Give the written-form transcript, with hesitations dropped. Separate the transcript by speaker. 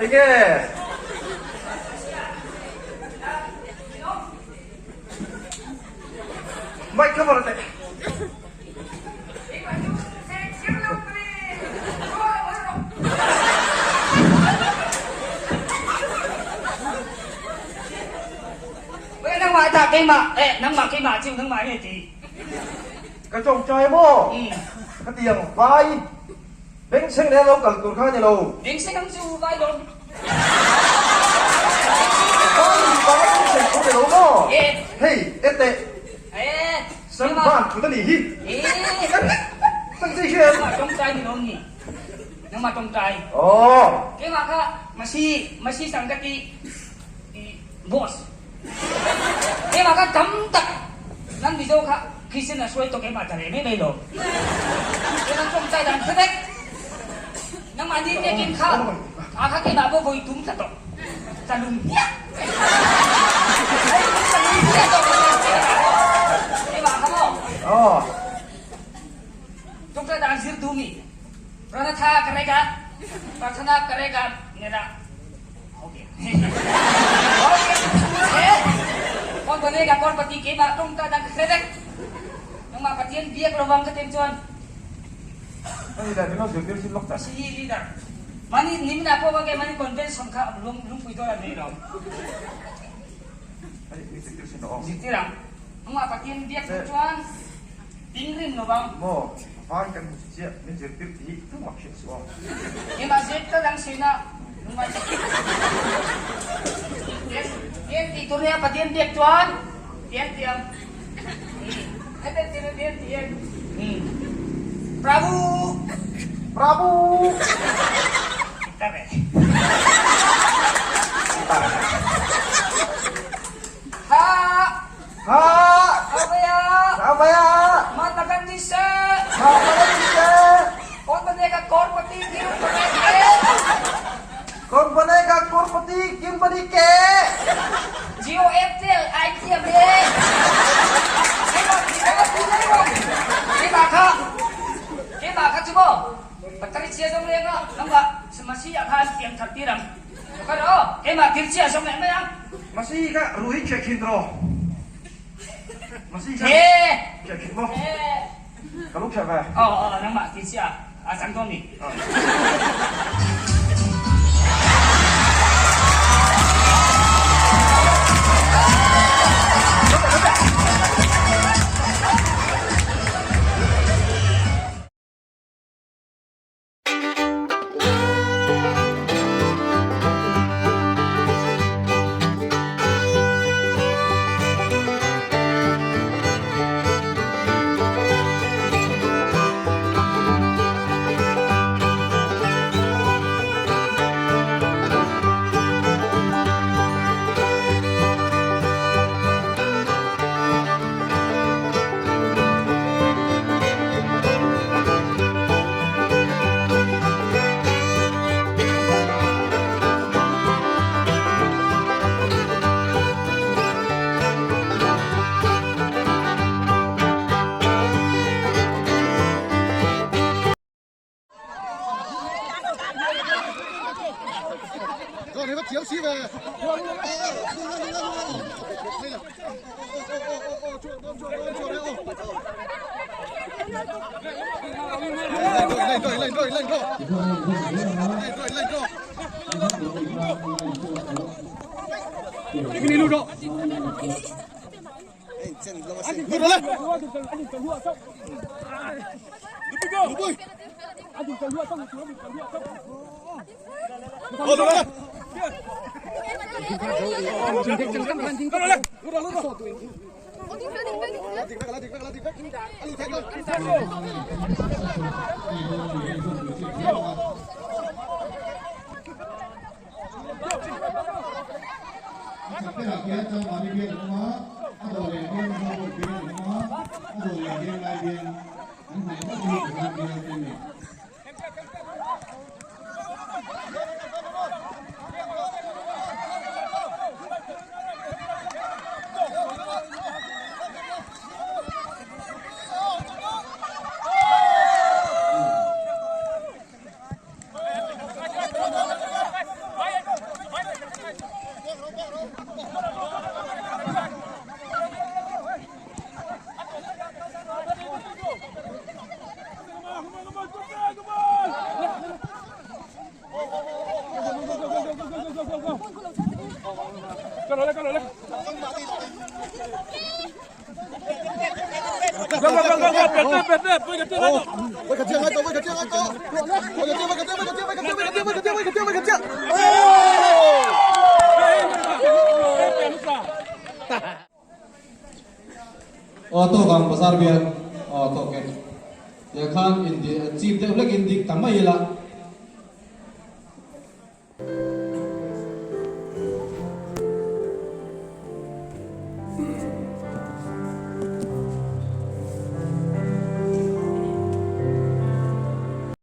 Speaker 1: Enge? Mic cover teh.
Speaker 2: Nangmah dah keimah eh nangmah keimah chu nangmah nge ti.
Speaker 1: Ka tawngtai maw? Khatiang vai bengchheng leh lo kal tur kha ni lo.
Speaker 2: Bengchheng ang chu vai lawm.
Speaker 1: Vai vai bengchheng chu ni lo maw? Hei ete. Sangban kut a nih hi. Sangchei hian.
Speaker 2: Nangmah tawngtai ni lawm ni. Nangmah tawngtai.
Speaker 1: Aw.
Speaker 2: Keimah kha masi masi sang ka ti boss. Keimah kha tam tak nan Mizo kha Christian a hruai tawh keimah ta reh mai mai lo. Keimah tawngtai dan hre vek. Nangmah ni biakinn kha a kha keimah pawh vawi tum tla tawh. Ka lung hmiah. Ka lung hmiah tawh keimah kha maw.
Speaker 1: Aw.
Speaker 2: Tawngtai dan zir tu mi. Pranatha karega Prarthana karega mera Kawn banega kawn pati keimah tawngtai dan ka hre vek. Nangmah Pathian biak lovang ka tem chuan.
Speaker 1: Hei le min lo zirtir sin lawk ta.
Speaker 2: Si leader. Mani nimna pawh ka mani convention kha lung lungpui dawn an nei lo.
Speaker 1: Hei min zirtir sin rawh aw.
Speaker 2: Zirtir ang. Nangmah Pathian biak duh chuan ding rim lovang.
Speaker 1: Maw vai kan hmu si chiah min zirtir tih hi tumah hriat suh aw.
Speaker 2: Keimah zirtir ang sina lungngai tak. Tian tih tur nia Pathian biak chuan tian tiang. Prabu.
Speaker 1: Prabu.
Speaker 2: Ha.
Speaker 1: Ha.
Speaker 2: Abaya.
Speaker 1: Abaya.
Speaker 2: Mata kan bisa.
Speaker 1: Mata kan bisa.
Speaker 2: Kaun banega korpati kin banege.
Speaker 1: Kaun banega korpati kin banike.
Speaker 2: Jio Airtel idea be. Keimah kha keimah kha chu maw battery chia zawng leng ah nangmah masi ah khan piang thar tir ang ka ro keimah thil chia zawng leh mai ang.
Speaker 1: Masi kha ruhi kheh khin ro. Masi kha kheh khin maw? Ka lu kheh ve.
Speaker 2: Aw aw nangmah thil chia a cang dawn mi.
Speaker 3: Aw tawk ang bazar bial aw tawk e. Tiang khan in chip deuh hlek in dik ta mai ila.